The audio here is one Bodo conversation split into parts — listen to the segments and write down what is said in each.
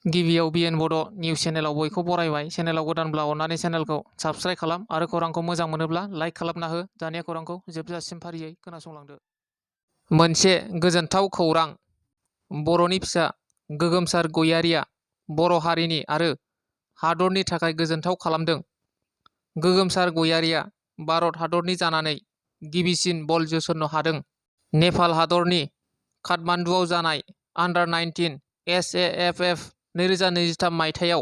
गिबियाव BTR Bodo निउस चेनेलाव बयखौ बरायबाय। चेनेलाव गोदानब्ला अन्नानै चेनेलखौ साबस्क्राइब खालाम आरो खौरांखौ मोजां मोनोब्ला लाइक खालामना हो। दानिया खौरांखौ जोबजासिम फारियै खोनासंलांदो। मोनसे गोजोनथाव खौरां। बर'नि फिसा गोगोमसार गयारिया बर' हारिनि आरो हादरनि थाखाय गोजोनथाव खालामदों। गोगोमसार गयारिया भारत हादरनि जानानै गिबिसिन बल जोसननो हादों। नेपाल हादरनि काठमान्डुआव जानाय अंडर-19 SAFF 2023 मायथाइयाव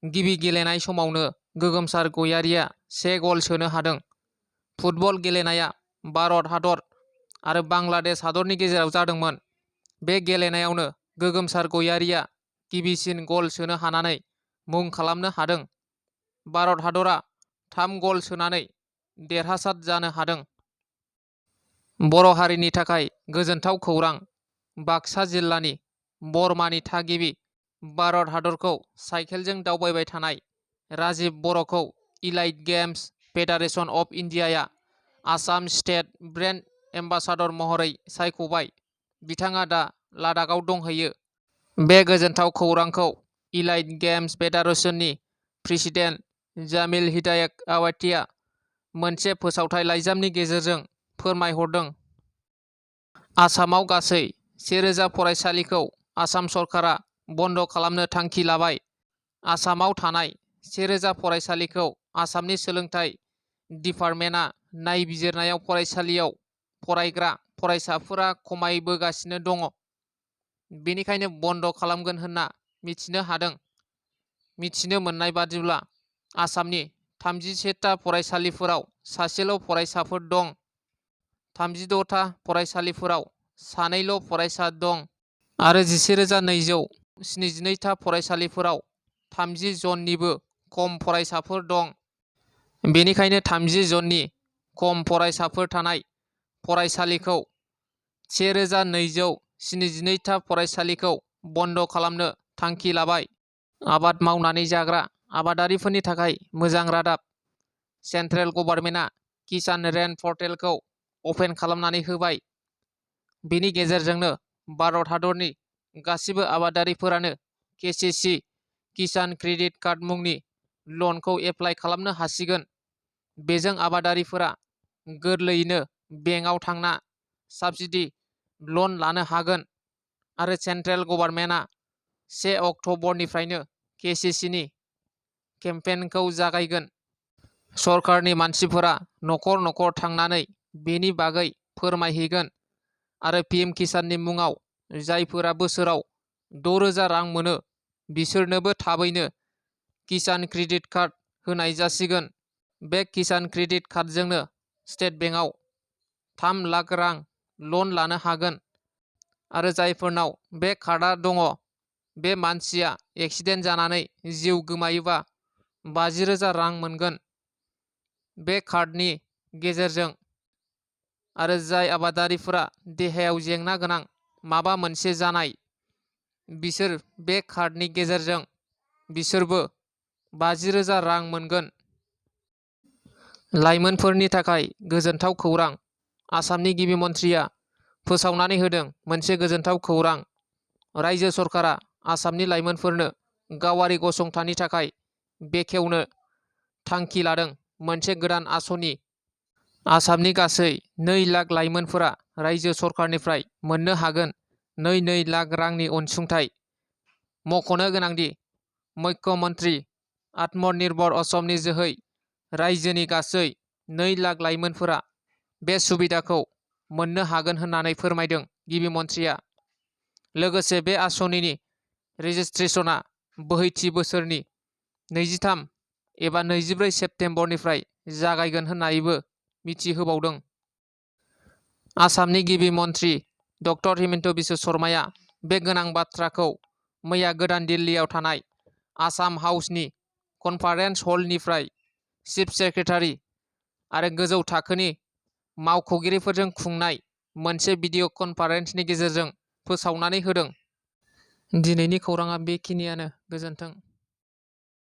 गिबि गेलेनाय समावनो गोगोमसार गयारिया 1 गल सोनो हादों। फुटबल गेलेनाया भारत हादर आरो बांलादेश हादरनि गेजेराव जादोंमोन। बे गेलेनायावनो गोगोमसार गयारिया गिबिसिन गल सोनो हानानै मुं खालामनो हादों। भारत हादरा 3 गल सोनानै देरहासाद जानो हादों। बर' हारिनि थाखाय गोजोनथाव खौरां। बाक्सा जिल्लानि बरमानि थागिबि भारत हादरखौ साइकेलजों दावबायबाय थानाय राजिब बर'खौ इलाइट गेम्स फेडारेशन अफ इन्डियाया आसाम स्टेट ब्रेन्ड एम्बासाडर महरै सायख'बाय। बिथाङा दा लादाखआव दंहैयो। बे गोजोनथाव खौरांखौ इलाइट गेम्स फेडारेशननि प्रेसिडेन्ट जामिल हिदायत आवाथिया मोनसे फोसावथाय लाइजामनि गेजेरजों फोरमायहरदों। आसामाव गासै 1000 फरायसालिखौ आसाम सरकारा बन्द खालामनो थांखि लाबाय। आसामाव थानाय 1000 फरायसालिखौ आसामनि सोलोंथाइ दिपार्टमेन्टआ नायबिजिरनायाव फरायसालियाव फरायग्रा फरायसाफोरा खमायबोगासिनो दङ। बेनिखायनो बन्द खालामगोन होनना मिथिनो हादों। मिथिनो मोननाय बादिब्ला आसामनि 37टा फरायसालिफोराव सासेल' फरायसाफोर दं। 36टा फरायसालिफोराव सानैल' फरायसा दं आरो 11272टा फरायसालिफोराव 30 जननिबो खम फरायसाफोर दं। बेनिखायनो 30 जननि खम फरायसाफोर थानाय फरायसालिखौ 1272टा फरायसालिखौ बन्द खालामनो थांखि लाबाय। आबाद मावनानै जाग्रा आबादारिफोरनि थाखाय मोजां रादाब। सेन्ट्रेल गभर्नमेन्टआ किसान रेन पर्टेलखौ अपेन खालामनानै होबाय। बेनि गेजेरजोंनो भारत हादरनि गासिबो आबादारिफोरानो KCC किसान क्रेडिट कार्ड मुंनि लनखौ एप्लाइ खालामनो हासिगोन। बेजों आबादारिफोरा गोरलैयैनो बेंकआव थांना साबसिडि लन लानो हागोन आरो सेन्ट्रेल गभर्नमेन्टआ 1 अक्ट'बरनिफ्रायनो KCCनि केम्पेइनखौ जागायगोन। सरकारनि मानसिफोरा न'खर न'खर थांनानै बेनि बागै फोरमायहैगोन आरो PM किसाननि मुङाव जायफोरा बोसोराव 6000 रां मोनो बिसोरनोबो थाबैनो किसान क्रेडिट कार्ड होनाय जासिगोन। बे किसान क्रेडिट कार्डजोंनो स्टेट बेंकआव 3 लाख रां लन लानो हागोन आरो जायफोरनाव बे कार्डआ दङ बे मानसिया एक्सिडेन्ट जानानै जिउ गोमायोबा 50,000 रां मोनगोन। बे कार्डनि गेजेरजों आरो जाय आबादारिफोरा देहायाव जेंना गोनां माबा मोनसे जानाय बिसोर बे कार्डनि गेजेरजों बिसोरबो 50,000 रां मोनगोन। लाइमोनफोरनि थाखाय गोजोनथाव खौरां। आसामनि गिबि मन्थ्रिया फोसावनानै होदों मोनसे गोजोनथाव खौरां। रायजो सरकारा आसामनि लाइमोनफोरनो गावारि गसंथाननि थाखाय बेखेवनो थांखि लादों मोनसे गोदान आसनि। आसामनि गासै 2 लाख लाइमोनफोरा रायजो सरकारनिफ्राय मोननो हागोन 2 लाख रांनि अनसुंथाइ। मख'नो गोनांदि मुख्यमन्त्रि आत्मनिर्भर असमनि जोहै रायजोनि गासै 2 लाख लाइमोनफोरा बे सुबिदाखौ मोननो हागोन होननानै फोरमायदों गिबि मन्थ्रिया। लोगोसे बे आसनिनि रेजिस्ट्रेसनआ बोहैथि बोसोरनि 23 एबा 24 सेप्तेम्बरनिफ्राय जागायगोन होननानैबो मिथिहोबावदों। आसामनि गिबि मन्थ्रि डक्टर हिमन्त बिश्व शर्माया बे गोनां बाथ्राखौ मैया गोदान दिल्लीयाव थानाय आसाम हाउसनि कनफारेन्स हलनिफ्राय चिफ सेक्रेटारि आरो गोजौ थाखोनि मावख'गिरिफोरजों खुंनाय मोनसे भिडिअ' कनफारेन्सनि गेजेरजों फोसावनानै होदों। दिनैनि खौराङा बेखिनियानो। गोजोन्थों।